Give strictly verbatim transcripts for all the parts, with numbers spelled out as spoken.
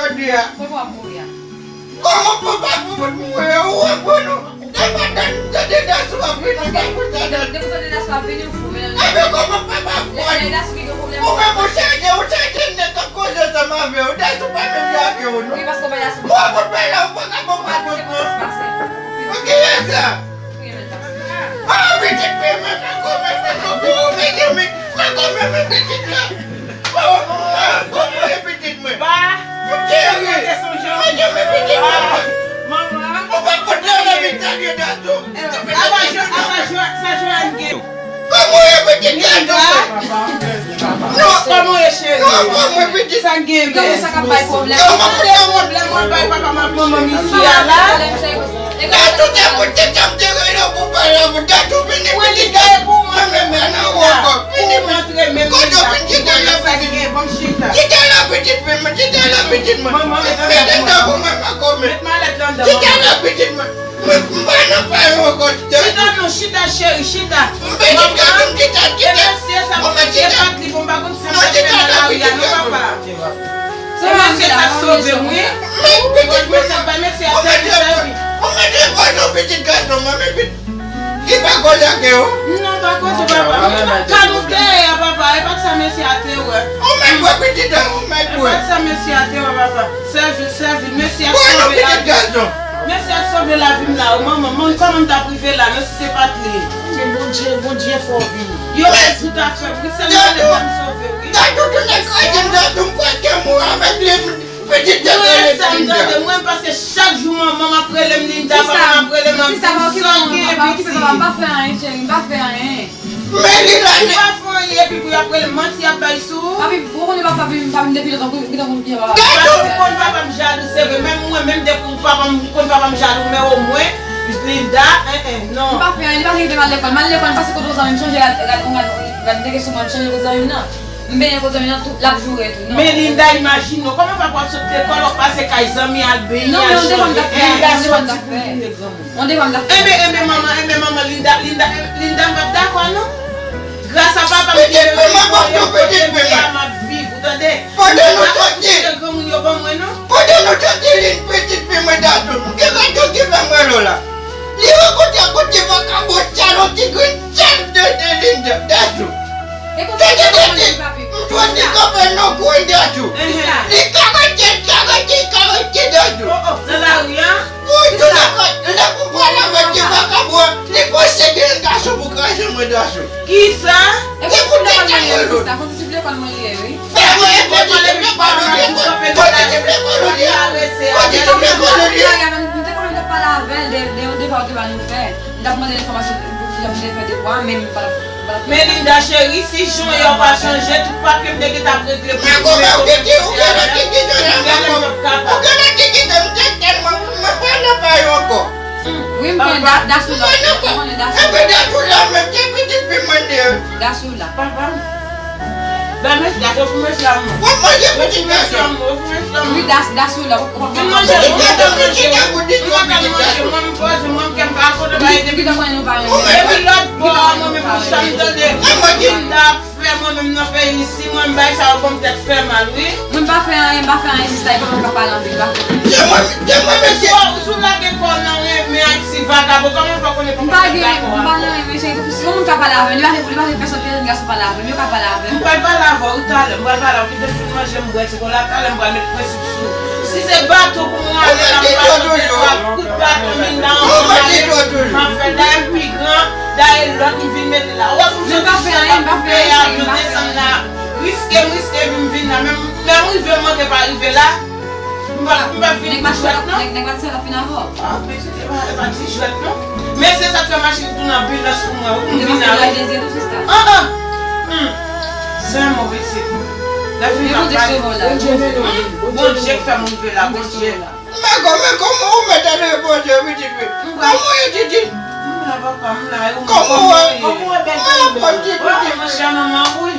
Kote w ap mouri a? Kòman papa pou mouri a? Ou wè pou nou? Depi w tande Dasou ap vini, ou pa konn sa Dasou. Depi w tande Dasou ap vini, ou fou, men nan. Epi kòman papa fò? Lè Dasou gen pwoblèm. Ou menm ou chaje, ou chaje nèg k ap koze ansanm avè w. Dasou pa menm jan ke ou non. Wi, paske w pa Dasou. Ou ap bay la, ou pa ka bon pa bon non. Ou ki yè sa? Ah, pitit fi mwen, mwen kòmè, mwen kòmè, mwen kòmè, mwen kòmè, mwen pitit la. Oh, oh, oh, mwen pitit mwen. Ba. Mwen cheri. Mwen kòmè, mwen pitit mwen. Manman. Ou pa pote la vitalye Dasou. Apa jwa, apa jwa, sa jwa n gen. Kòman w ye pitit Dasou mwen? Non, kòman w ye cheri? Non, kòman mwen pitit? Sa gen men. Sa k ap bay pwoblèm. Non, mwen pwoblèm mwen bay papa m ak manman m isi a la. Nan tout epòk, te tanm te rele w pou pale avè w, dat ou vini pitit la. Mwen menm, men nan ou ankò. Vini, men. Kote w vin kite la pitit mwen? Kite la pitit mwen, kite la pitit mwen. Mete dan pou mwen, mwen kòmè. Kite la pitit mwen. Mwen, m pa nan pale w ankò, chita. Chita non, chita, cheri, chita. M pitit gason, chita, chita. E mesye sa, mesye pa t li, bon, m pa konn si se mesye nan lari a, non, papa. Se mesye sa k sove m, wi. Mesye bay mesye a sèvi, sèvi. Ou mete pòz yon pitit gason, mwen, men pitit. Li pa koze ak yo? Non, pa koze, papa. Ka nou te ye a, papa. E pa t sa mesye a te wè. Ou mèt wè pitit an, ou mèt wè. E pa t sa mesye a te wè, papa. Sèvi, sèvi. Mesye a sove lavi m. Mesye a sove lavi m la, o manman. Manman, kòman m t ap rive la, non, si se pa t li? Se Bondye, Bondye fè w vini. Yo fè tout afè, wi, sèlman Bondye m sove, wi. Gade tout nèg kraze m, gade m kwè ke m avèk li. Pitit tèt rele Linda. Mwen, paske chak jou manman m ap rele m Linda, papa m ap rele m, m ap di m sa w gen, pitit. M pa fè anyen, cheri, m pa fè anyen. Men li la, li pa fè anyen, epi pou y ap rele m manti, y ap bay sou ou. Papi, ou konnen papa, papi, papi, depi lontan, ou gentan konn byen papa. Papi, ou konn papa m jalou, se vre, menm mwen, menm depi papa m konn papa m jalou, men omwen, Linda, en, en, non. M pa fè anyen, li pa rive m al lekòl, m al lekòl, m pase kote yon zanmi m, chanje rad, rad, rad, rad, nèg sou mwen, m chanje kote zanmi m nan. M benyen kote zanmi nan tou, l ap joure tou. Non. Men Linda, imajine w, kòman fè pou w ap sot lekòl, w ap pase kay zanmi al benyen, al chanje, Linda soti pou vin vin granmoun. On devan m t ap fè. Enben, enben, manman, enben, manman, Linda, Linda, Linda, m p ap dakò, non. Gras a papa m ki te voye w kote m ye a, m ap viv, ou tande? Mwen pa p kite granmoun yo ban mwen, non. Pandan nou soti, Linda, pitit fi mwen, Dajou, m gen radyo ki fè m rele w la. Li rankontre ak yon ti vakabon, salon ti grenn, sal de, de Linda, Dajou. Sa te de, de, m soti kanpe nan kwen Dajou. Li karate, karate, karate Dajou. Oh, oh, nan lari a? Wi, tou dakò. Lè pou pale avèk ti vakabon an, li posede yon gason pou kraze mwen Dajou. Kisa? E pou tèt mwen ye, sista, konn ti vle kòl mwen ye, wi. Fè mwen, e konn ti vle kòl ou ye, konn ti vle kòl ou ye, konn ti vle kòl ou ye. M te konn ap pale avè l de, de yon deba ou te ba nou fè. M t ap mande l enfòmasyon pou kijan m te fè dekwa, men m pa t ap, m pa t ap fè sa. Men Linda cheri, si jan yo pa chanje, tout papye m te gentan ap regle pou mwen. Men kòman ou gen ti, ou gen lòt ti kite nan kòkò? Ou gen lòt ti kite, m te tèlman, mwen pa nan pa yo ankò. Wi, m konnen Dasou la, m konnen Dasou la. Enben Dasou la, menm se pitit fi mwen li ye. Dasou la. Papa m. Ba mesye a, se pou mesye a m. W ap manje pitit mesye a. Wi, Das, Dasou la, w ap manje. Mwen pa ka manje, mwen m poze, mwen m kè m pa kote ba ede. Epi lòt bò a, mwen menm pou sa m tande. Mwen di m ta fè mwen menm nan peyi isi, mwen m bay sa yo ban m tèt fè mal, wi. Mwen m pa fè anyen, m pa fè anyen, sista, e pa mwen k ap pale anpil, pa fè anyen. Se mwen, se mwen, mesye. Sou, sou lage kò w nan renmen ak ti vakabon, kòman fè w konnen kòman fè dakò avè w? M pa gen, m pa nan renmen, cheri, si yon moun ka pale avè m, li pa vle, li pa vle pèsòn, pèsòn gason pale avè m, yo ka pale avè m. M pral pale avè w talè, m pral pale avè w, kite m fin manje, m bwè ti kola talè, m pral met prensip sou ou. Si se bato pou mwen ale la, m pral mete twa kout bato, Linda, ansanm avè m, m ap fè dayè m pi gran. Dayè lòt m vin mete la. Ou wè pou jan m ap peye avyon desann la. Riske m riske vi m vin la. Men m, men m rive m manke pa rive la. M pa, m pa vin pou jwèt non. Nèg, nèg Matisa ap fin avè w. Ah, pitit, e pa, e pa ti jwèt non. Men se sa k fè machin tounen anbilans pou mwen wi, pou m vin la wi. Ah, ah. Hmm. Sèlman pitit. Lè fini m ap pale. Bondye beni w. Bondye k fè m rive la. Bondye. Men kò, men kòman ou mèt ale Bondye pitit wi? Kòman w ye titi? M la papa, m la, e ou menm? Kòman w ye? Kòman w ye bèl peyi m? Mwen aprann ti pitit. Mwen chè manman wi.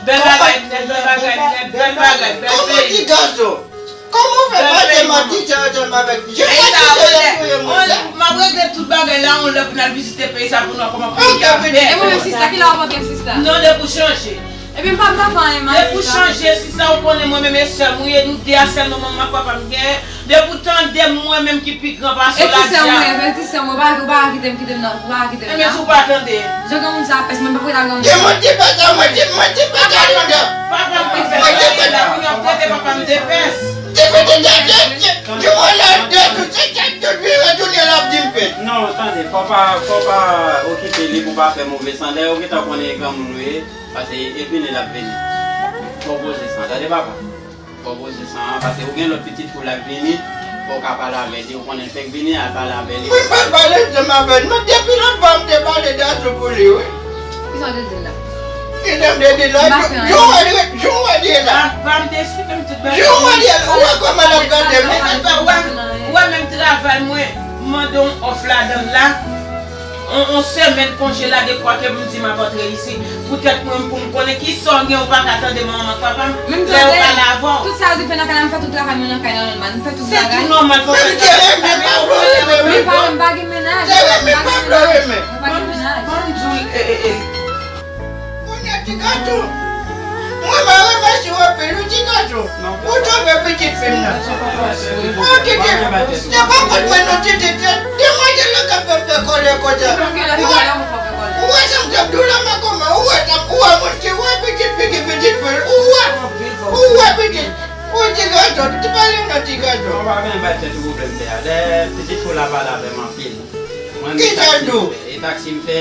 Bèl bagay nèt, bèl bagay nèt, bèl bagay, bèl peyi. Kòman ti gason? Kòman w fè pase Matisa ansanm avèk Jezi? Jezi touye mwen sa. M ap regle tout bagay la, yon lè pou n al vizite peyi sa pou n wè kòman peyi a bèl. E mwen menm sista, kilè w ap antre m sista? Non, depi w chanje. Epi m pa m pa fè anyen mal. Depi w chanje, sista, ou konnen mwen menm e sè m ou ye, nou de a sèlman manman ak papa m gen. Depi w tande m, mwen menm ki pi gran pase w la di a. E ti sè mwen, e ti sè mwen, ou pa ou pa kite m kite m nan, ou pa kite m la. Enben si w pa tande. Jan granmoun sa ap pès mwen, m pa pou ta granmoun. Demanti pès la, mwen demanti pès la, Linda. Papa m pi pès la, Linda, kounye w ap trete papa m de pès. Ti pitit la, ti, ti, ti, ti, mwen la, de tout, se tèt tout vire tounen l ap di m pès. Non, tande, fò w pa, fò w pa okipe li pou w pa fè move san. Lè yo gentan konnen e granmoun ou ye, paske e vini l ap vini. Fò w poze san, tande papa. Fò w poze san an, paske ou gen lòt pitit fi w la k vini, fò w ka pale avè li, ou konnen l fèk vini, al pale avè li. Mwen pa pale ansanm avè l, mwen depi lòt bò m te pale de Atou pou li, wi. Kisa w te di l la? Kisa m te di l la? Jan w wè li ye la. Jan w wè li ye la. Ou wè kòman l ap gade m. Ou wè menm travay mwen, m mande yon òf ladan l la. On, on semèn konje la dekwa ke pou m di m ap antre isit. Poutèt mwen, pou m konnen kisa w gen, ou pa ka tande manman m ak papa m lè yo pale avè w. Tout sa yo di fè nan kay la, m fè tout travay mwen nan kay la nòmal. M fè tout bagay. Se tou nòmal, fò fè travay. Men pa, m pa gen mennaj. M pa gen mennaj. M pa gen mennaj. Ban m di w, e, e, e. Kounye a ti gason. Mwen mwen remèsye w anpil wi ti gason. Ou sove pitit fi m nan. Ou tete. Se pa kont mwen non tete. Demwazèl la k ap fè m fè kòlè konsa. Ou wè, ou wè sa m t ap di w la makomè. Ou wè sa, ou wè moun ki wè pitit fi ki pitit fi l. Ou wè. Ou wè pitit. Ou ti gason. Ti pale non ti gason. Ou pa gen bay tèt ou pwoblèm fè a. Lè pitit fi w la pale avè m anpil. Mwen menm taksi m fè. E taksi m fè.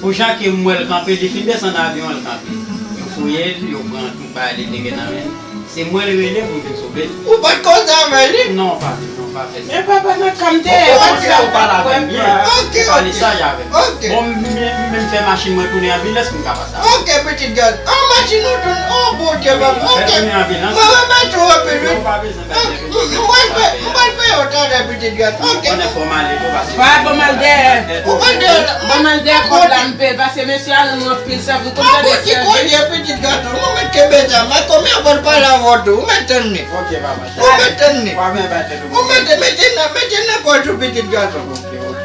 Pou jan ke m wè l kanpe, li fin desann avyon an, l kanpe. Yo fouye l, yo pran tout bagay li te gen nan men l. Se mwen l rele pou m vin sove l. Ou pa t koze avè li? Non, pa, non, pa fè sa. Men papa nan ka m te ye. Okontrè, ou pale avè m byen. Ou pale saj avè m. Bon, m menm fè machin mwen tounen anbilans pou m ka pase avè l. Ok, pitit gason. An machin ou tounen, o Bondye, papa. Ok. Mwen remèsye w anpil wi. Ou pa bezwen M pral peye w talè pitit gason. Ok. Pa ban m al dèyè. Ou pral dèyè la. Ban m al dèyè pòt la m peye, paske mesye a rann mwen anpil sèvis, ou konn tande sèvis. Pitit gason, ou mèt kenbe sa, makomè an pral pale avè w tou, ou mèt tann li. Ok, papa. Ou mèt tann li. Ou mèt mete nan, mete nan pòch ou pitit gason. Ok, ok.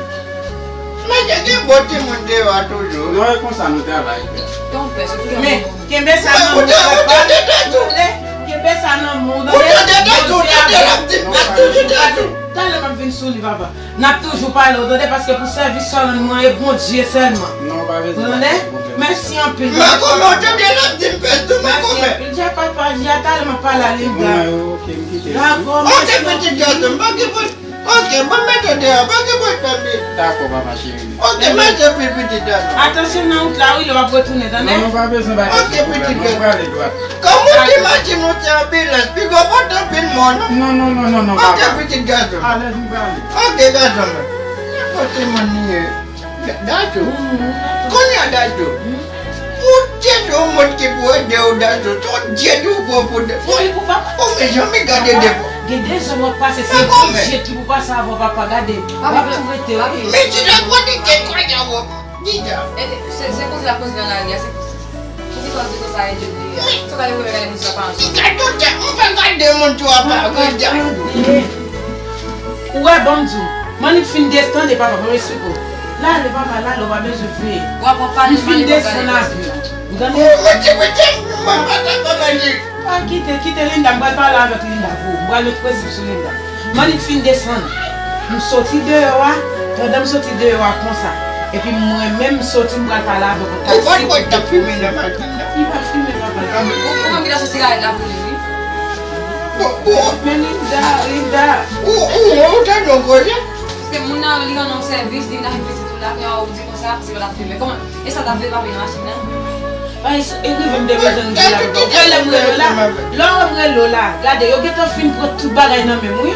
Mesye gen bon timoun deyò a toujou. Non, e konsa nou travay, frè. Men, kenbe sa nan men w, papa. Tande, kenbe sa nan men w, tande. Ou tande, tande, tande, l ap di m pa toujou tande. Talè m ap vin sou li, papa. N ap toujou pale, w tande, paske pou sèvis sa w rann mwen, e Bondye sèlman. Non, pa bezwen. Ou tande? Mèsi anpil. Makomè, w tande, l ap di m pèdi tou, makomè. Mèsi anpil. Dja papa, dja talè m ap pale a Linda. Dakò, mèsi anpil. Ok, pitit gason m, pa gen pwoblèm. Ok, bon, mete deyò, pa gen pwoblèm. Dakò, papa cheri. Ok, mete pi pitit la. Atansyon nan wout la, wi, lè w ap retounen, tande? Non, non, pa bezwen bay tèt ou pwoblèm. Ok, pitit gason. Mwen prale dwat. Kòm ou di machin ou se anbilans, piga w pa t anpil mò, non? Non, non, non, non, non, papa. Ok, pitit gason. Alèz, m prale. Ok, gason mwen. Nenpòt moun li ye. Dadou. Kounye a Dadou. Ou tchèche yon moun ki pou ede w Dadou. Se yon dye tou gwo pou de. Ou mezanmi gade de. Gen de zòn w ap pase, se Bondye ki pou pase avè w, papa, gade. W ap tou rete, wi. Men ti la pwodikte kòlè avè w. Dida. Se koze la koze nan lari a, se koze. Poukisa w di konsa, Edjoulie? Sa w gade premye gade moun sa pa ansanm? Gade w tèt, m pa gade moun tou apa, gade. Ou wè, ban m di w, m annik fin desann, tande papa, ban m esplike w. Lale papa, lale, ou pa bezwen veye. M fin desann avyon. Ou tande? Ou mete, mete, m pa ta pa manje. Pa kite, kite Linda, m pral pale avèk Linda pou ou. M pral met presyon sou Linda. M annik fin desann. M soti deyò a, pandan m soti deyò a konsa. Epi mwen menm m soti m pral pale avèk yon taksi. Ou pa t wè l t ap fimen nan machin nan? Li pa fimen papa. Ou konn ki ta sou sigarèt la pou li, wi. Bon, bon. Men Linda, Linda. Ou, ou, ou tande yon koze? Paske moun nan li rann ou sèvis, li nan pitit ou la, kounye a ou di konsa, se pa t ap fimen. Kòman? E sa w t ap vle papi nan machin nan? Ay, e rive m te bezwen rive la, papa. Ou wè lè m rele w la? Lè w wè m rele w la, gade, yo gentan fin pran tout bagay nan men m, wi.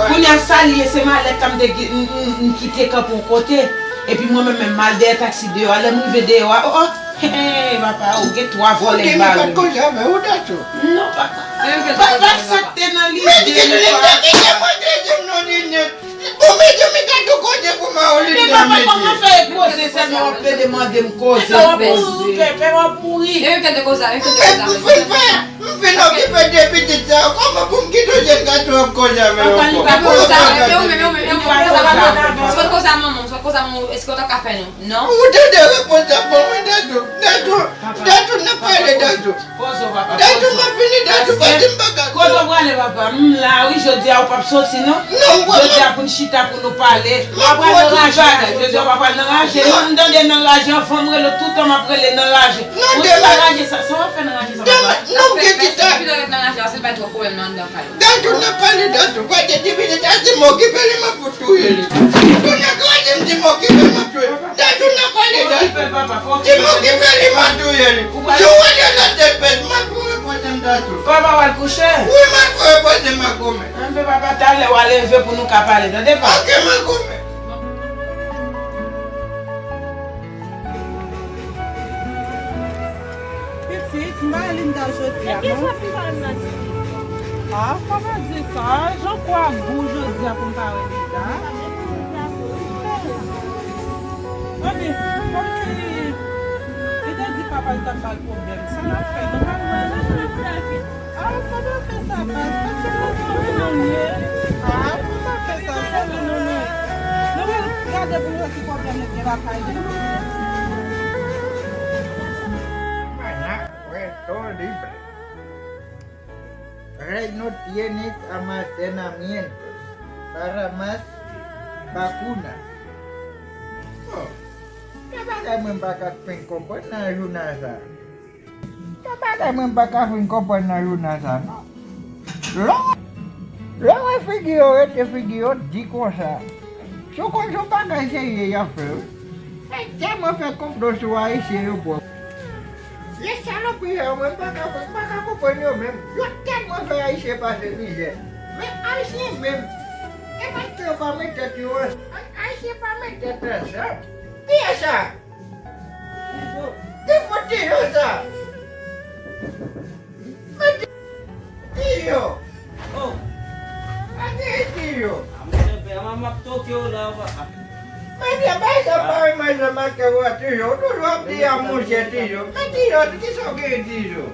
Kounye a sa l ye, se malèt la m te, m, m, m kite kanpe yon kote. Epi mwen menm, menm m al dèyè taksi deyò a. Lè m rive deyò a, o, o, he, he, papa, ou gen twa vòlè k bare m. Non, papa. Papa, sa k te nan lide m, papa. Bon, mezanmi, gade yon kote pou mawon li nan mete. Men papa, kòman fè e koze sèlman w ap plede mande m koze, koze. Pè w ap mouri, pè w ap mouri. Mwen pou fè l fè. M fin okipe de pitit sa yo, kòman pou m kite yon jèn gason ap koze avè yo ankò? Ou pa konn sa, e ou menm, e ou menm, e ou menm, e ou menm, ou pa konn sa, manman, ou pa konn sa, manman, èske w ta ka fè nou? Non? Ou tande repons sa ban mwen, Dadou. Dadou, Dadou, n ap pale, Dadou. Dadou, m ap vini, Dadou, pa di m pa ka. Kote w prale, papa? M la, wi, jodi a ou p ap soti, non? Non, m pral. Jodi a pou n chita, pou nou pale. Ou pa pral nan raje, jodi a ou pa pral nan raje. Non, m tande nan raje, anfan m rele w tout tan, m ap rele nan raje. Ou di nan raje sa, sa w ap fè nan raje sa, papa? Non, m gen ti tan. Depi lè w ret nan raje a, se l bay twòp pwoblèm nan anndan kay la. Dadou, n ap pale, Dadou, pa te di pitit sa, si m okipe li, m ap touye li. Kounye a, kwa di m, si m okipe, m ap touye li. Dadou, n ap pale, Dadou. Si m okipe li, m ap touye li. Si w wè de lòt espès, m ap foure poze m, Dadou. Papa, w al kouche? Wi, m ap foure poze m, makomè. Anben, papa, talè w a leve pou nou ka pale, tande, pa? Oke, makomè. Pitit, m pa Linda jodi a, non. Kisa pou m pa wè Linda jodi a? Ah, fò pa di sa. Jan kou a gou jodi a pou m pa wè Linda. Mami, kòmsi li te di papa l t ap ba l pwoblèm. Sa n ap fè? Nou pa wè. Ah, fò pa fè sa, baz, paske se zanmi nou ye. Ah, fò pa fè sa, zanmi nou ye. Nou pral gade pou nou wè ki pwoblèm li gen lakay li. Mana puesto libre. Rey no tiene almacenamiento para más vacunas. Oh, gen bagay mwen pa ka fin konprann nan jounal sa. Gen bagay mwen pa ka fin konprann nan jounal sa, non. Lè w, lè w wè figi yo rete figi yo di konsa, si w konn se yon bagay serye y ap fè, wi. Nèg tèlman fè konplo sou Ayisyen yo, bro. Lè salopri sa yo, mwen pa ka, pa ka konprann yo menm. Yo tèlman fè Ayisyen pase mizè. Men Ayisyen menm, e paske yo pa met tèt yo ansanm. Ay-, Ayisyen pa met tèt ansanm. Kiyès sa? Ki fot Tijo sa? Men Tijo! Oh! Ake Tijo! A, monchè, pè, m ap toke w la, papa. Men Tijo, bay sa pa yon manzè make w a Tijo. Ou toujou ap di a monchè Tijo. Men Tijo, kisa w gen Tijo?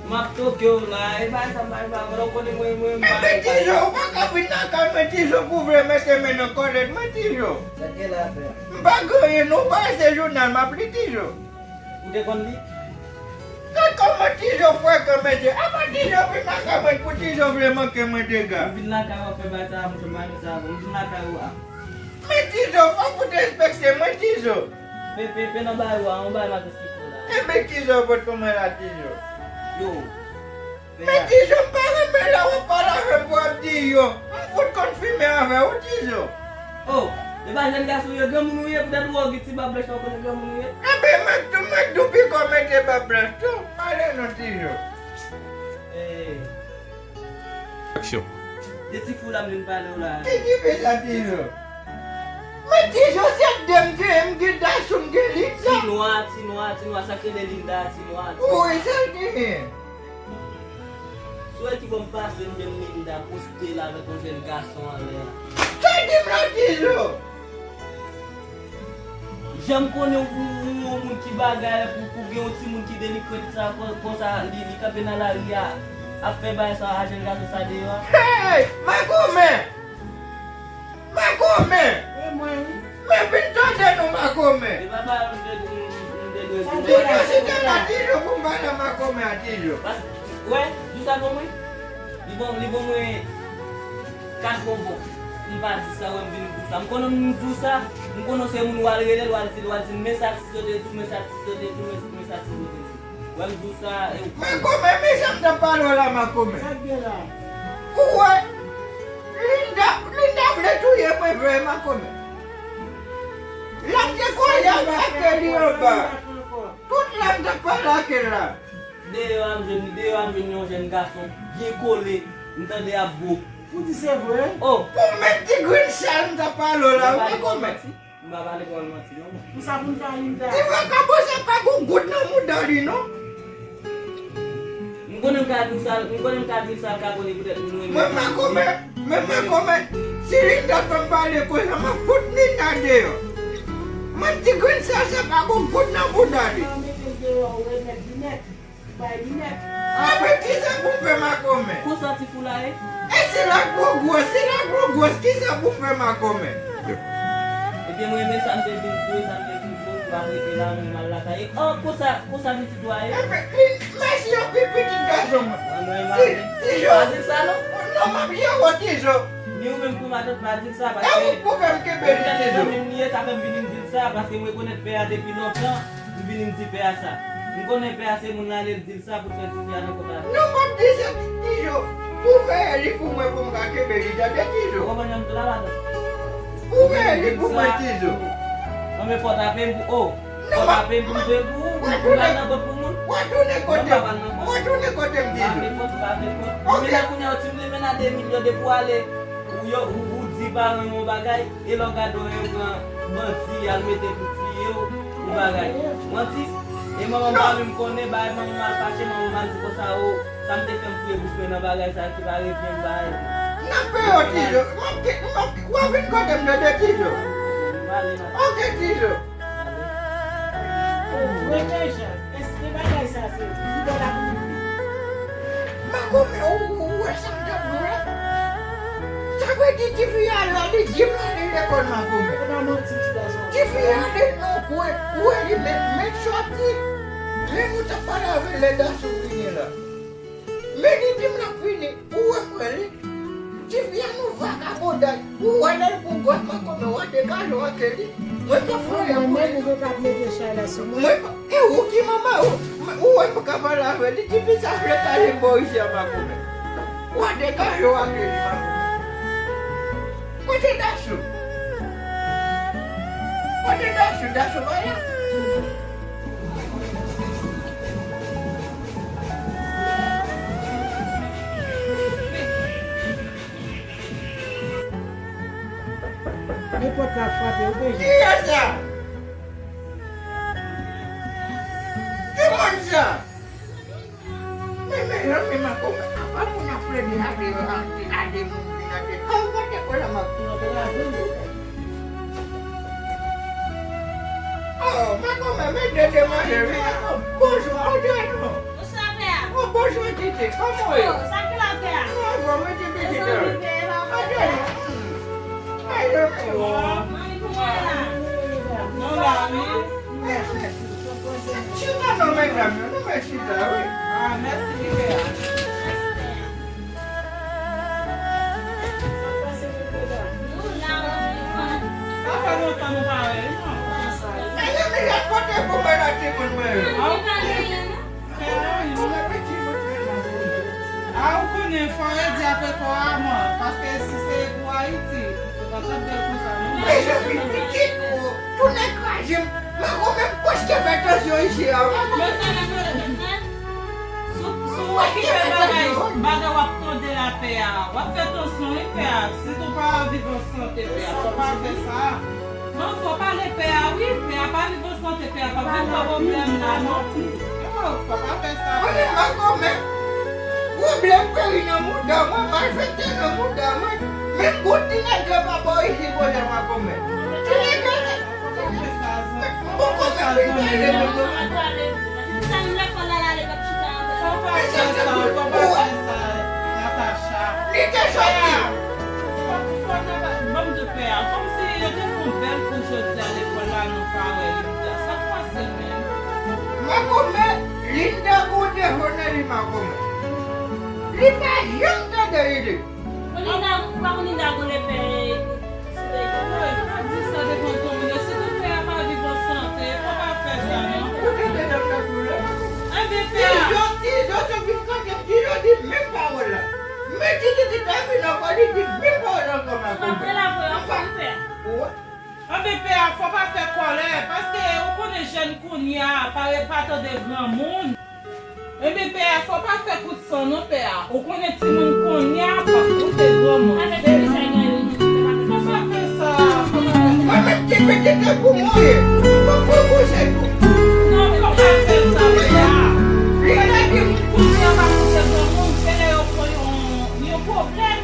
M ap toke w la, e bagay sa m pa, m pa, pandan w konnen mwen, mwen, m pa. Enben Tijo, ou pa ka vin lakay mwen Tijo pou vle mete men nan kòlèt mwen Tijo. Sa gen la, frè? M pa gen anyen non, ou pa se jounal m ap li Tijo. Ou te konn li? Gad kòman Tijo frekan mesye, apa Tijo vin lakay mwen pou Tijo vle manke mwen dega. M vin lakay w ap fè bagay sa, monchè, m pa gen sa, m vin lakay ou a. Men Tijo, fòk ou te respekte mwen Tijo. Pe, pe, pe nan bagay ou a, yon bagay m ap esplike w la. Enben Tijo, pot pou mwen la Tijo. Yo. Men Tijo, m pa renmen lè w ap pale avè m pou w ap di yo. M fout konn fimen avè w, Tijo. Oh, e pa jèn gason w ye, granmoun ou ye, poutèt ou wè w gen ti bab blanch la, ou konnen granmoun ou ye. Enben, m ak tou, m ak tou piko mete bab blanch tou. Pale non, Tijo. Eh. Aksyon. De ti fou la m vin pale w la. Ki ti fi sa, Tijo? Men Tijo, se de m gen, m gen Dasou, m gen Linda. Ti nwa, ti nwa, ti nwa, sa k rele Linda, ti nwa, ti nwa. Wi, sa l genyen. Sou e ki bò m pase, m jwenn Linda poste la avèk yon jèn gason anlè a. Sa di m la, Tijo? Jan m konnen ou, ou, ou yon moun ki bagay, pou, pou gen yon timoun ki delikant sa, kon, konsa, li, li kanpe nan lari a, ap fè bagay sa a jèn gason sa deyò a. Hey! Makomè! Makomè! E mwen, wi. Men vin tande nou, Makomè. E papa, m te, m, m, m te dwe di. Ou te site la Tijo pou m pale a Makomè a Tijo. Pas, wè, di sa pou mwen. Li bon, li bon mwen kat bonbon. M pa di sa, wè m vin di sa. M konnen m di sa, m konnen se moun w al rele l, w al di l, w al di l, men sa Tijo te di w, men sa Tijo te di w, men, men sa Tijo te di w. Wè m di w sa, e w. Makomè, men jan m t ap pale w la, Makomè. Sa k gen la? Ou wè, Linda, Linda vle touye mwen vre, Makomè. L ap dekoze avèk li anba. Tout lè m t ap pale ak l la. Deyò a m jwenn, deyò a m jwenn yon jèn gason byen kole, m tande ap bo. Ou di se vre? Oh! Pou menm ti grenn sal m t ap pale w la, wi, Makomè. M pa pale pa w manti non. Pou sa pou n fè a Linda. Ti vagabon sa pa gon goud nan mouda li non. M konnen m ka di w sa, m konnen m ka di w sa l ka konnen poutèt moun renmen. Mwen Makomè, men Makomè, si Linda fè m pale konsa, m ap fout Linda deyò. Mwen ti grenn sal sa pa gon goud nan mouda li. Mwen mete l deyò, ou remèt li nèt. Bay li nèt. Apre kisa pou m fè makomè? Konsa ti fou la ye? E si lòt gwo gwòs, si lòt gwo gwòs, kisa pou m fè makomè? Ebyen, mwen renmen sa m te vin di w, sa m te vin di w, m ap rete la, mwen m al lakay. Oh, konsa, konsa pitit ou a ye? Ebyen, li, mèsi anpil pitit gason mwen. Mwen, mwen, mwen, Ti, Tijo. Pa di sa non. Non, m ap jere w, Tijo. Ni ou menm kou matant pa di l sa, paske ou fè m kenbe li, Tijo. Zanmi m li ye, sa fè m vini m di l sa, paske m rekonèt pè a depi lontan, m vini m di pè a sa. M konnen pè a se moun la, l di l sa pou l fè tifi a nan kòt avè l. Non, m ap di sa, Tijo. Ou veye li pou mwen, pou m ka kenbe li, tande, Tijo. Ou konprann jan m di w la, matant? Ou veye li pou mwen, Tijo. Non, men fò w tape m pou, oh, fò w tape m pou m jwe pou ou, pou m al nan kont pou moun. W a tounen kote m. W a tounen kote m, Tijo. M pa fè kont, m pa fè kont. Ok. Men la kounye a, ou ti m li men a de milyon depi w ale. Ou yo, ou, ou di paran w yon bagay, e lè w gade w, yo pran manti, y al mete pou tiye w, pou bagay. Manti. E manman m pa menm konnen, bay manman m al fache, manman m al di konsa, o, sa m te fè m fouye bouch mwen nan bagay sa, ki pa revyen m bay. N ap peye w, Tijo. M ap, m ap, w a vin kote m, tande, Tijo. M ale, m ale. Ok, Tijo. O, vrèman, Jan, èske bagay sa se li bò la pou li? Makomè, ou, ou wè sa m t ap di w la? Sa vle di tifi a la, li di m l ale lekòl, makomè. Ou pa manti, ti gason. Tifi a ale nan kwen, ou wè li met, met sòti. Lè nou t ap pale avè l, lè Dasou vini la. Men li di m l ap vini. Ou wè mwen li? Tifi a nan vakabonday. Ou wè lè l pou gwòs makomè, w a degaje w ak li. Mwen pa fè anyen pou li. Mwen menm ou gen kap mete chay la sou mwen. Mwen pa, e ou ki manman ou? Ou wè m pa ka pale avè li. Tifi sa vle kale m bò isi a makomè. W a degaje w ak li makomè. Kote Dasou? Kote Dasou? Dasou pa la? Men pòt la frape, ou bezwen. Kiyès sa? Ki moun sa? Men, men, men, men, men, kòman, apa moun ap plede ade, ade, ade moun vin ade? Kòm pote kò la, m ap Oh, makomè, men de demwazèl, wi. Oh, bonjou, antre non. Bonswa, pè a. Oh, bonjou, titi. Kòman w ye? Oh, sa ki la, pè a? Mwen anfòm, wi, ti pitit. Mezanmi, pè a, antre non. Ay, zanmi, oh. Manmi, kòman w ye la? Nou la, wi. Chita non, medam yo, nou mèt chita, wi. Ah, mèsi, pè a. Sa fè lontan nou pa wè, non. Mezanmi, jan pote pou mwen nan timoun mwen yo. Ah, ok. Fè anyen, non. Ah, ou konnen, fò redi apre kò a, man, paske si se pou Ayiti, yo pa t ap bèl konsa, non. Mezanmi, pitit ou tounen kraze m. Makomè, m prèske fè tansyon isi a, wi. Men sa nan pale tèt mwen. Si w, si w okipe bagay, bagay w ap tande la, pè a, w ap fè tansyon, wi, pè a. Si w pa viv an sante, pè a, fò w pa fè sa. Non, fò w pale pè a, wi. Pè a pa viv an sante, pè a p ap vin pran pwoblèm la, non. Oh, fò w pa fè sa, pè a. Konnen makomè. Pwoblèm peri nan mouda mwen, malfektè nan mouda mwen. Menm bout ti nèg la pa bò isi, konnen makomè. Ti nèg la. Mwen poko fè pil pale non. Sa m lekòl la, l ale, l ap chita anba. Fò pa fè sa, fò pa fè sa, Natacha. Li te soti. Fò, fò Natacha, ban m di w pè a, kòmsi yo te fè yon bèl kou jodi a lekòl la, nou pa wè Linda. Sa k pase menm? Makomè, Linda gon defo nan li, makomè. Li pa janm tande ide. Linda, ou pa konn Linda gon lepè. Woy, pa di sa devan granmoun yo. Sitou pè a pa viv an sante, fò pa fè sa, non. Ou tande nan tèt ou la? Enben, pè a. Ti Joti, Joti vin kote m, Ti Joti di menm pawòl la. Men Ti Joti ta vin ankò, li di menm pawòl ankò, makomè. Anben, pè a, fò pa fè kòlè, paske ou konnen jèn kounye a pa, pa tande granmoun. Ebyen, pè a, fò pa fè kout san non, pè a. Ou konnen timoun kounye a p ap koute granmoun. Fò pa fè sa, fò pa fè sa. Mwen menm ki pitit la pou mwen ye. Mwen pa pran konsèy pou. Non, fò pa fè sa, pè a. Li ta di m kounye a pa koute granmoun, se lè yo pran yon, yon pwoblèm.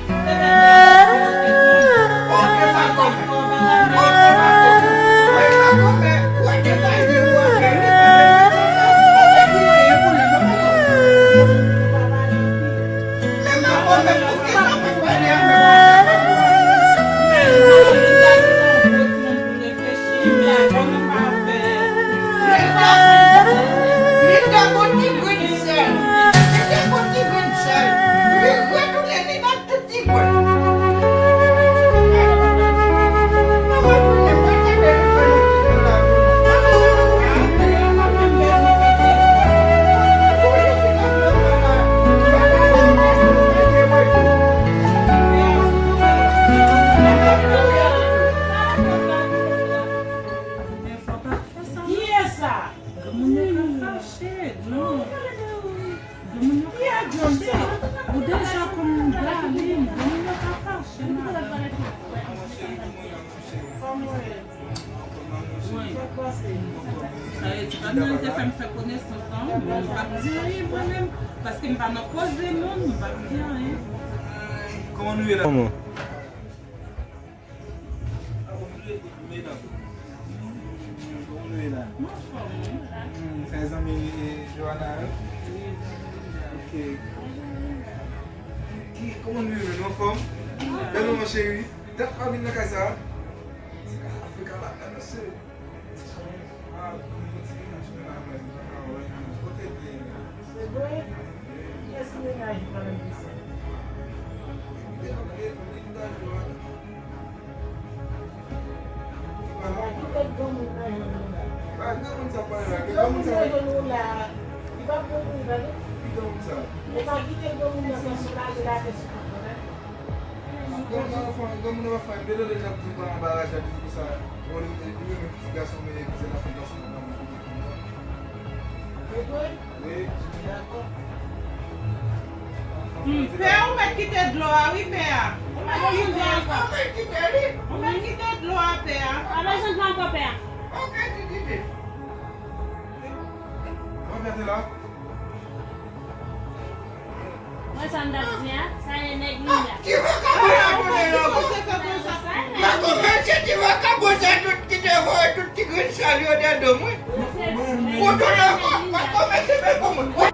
Sa vle di, pandan l te fè m fè konesans lan, mwen m p ap di anyen mwen menm, paske m pa nan koze moun, m p ap di anyen. Kòman nou ye la? Kòman? Kòman nou ye la? Mwen anfòm, wi. Hmm, sa e zanmi Johanna yo? Wi, zanmi Johanna. Ok. Ki, kòman nou ye menm? Nou anfòm? Bèl manman cheri. Dat pa vin nan kay sa a? Se ka Afrika la, mesye. Ah, yon ti mennaj mwen la, mwen, mwen pa wè. Kote l ye? Se vre? Kiyès ki mennaj ou nan menm pis la? Sa ki fè granmoun nan jwenn ou la? Si granmoun nan jwenn ou la, li p ap bon pou ou, tande? Ki granmoun sa? Ou pa kite granmoun nan fè soulaje latè sou kont mwen, non? Granmoun nan fè, granmoun nan fè, m te tande l ap di m pa anba raja, li di konsa, bon, li, li renmen pitit gason, men li di l ap fè gason nan granmoun. E vre? Wi. Dakò. Hmm, pè, ou mèt kite dlo a, wi, pè a. Ou mèt kite dlo a. Ou mèt kite li. Ou mèt kite dlo a, pè a. Pa bezwen dlo ankò, pè a. Ok, di, di, di. Mwen mete la. Mwen sa m t ap di a, sa e nèg li a. Ki vakabon sa konnen la? Sa e nèg li a. Makomè se ti vakabon sa tout ki te voye tout ti grenn sal yo dèyè do mwen. Mwen se nèg li a. Makomè se bèl pou mwen.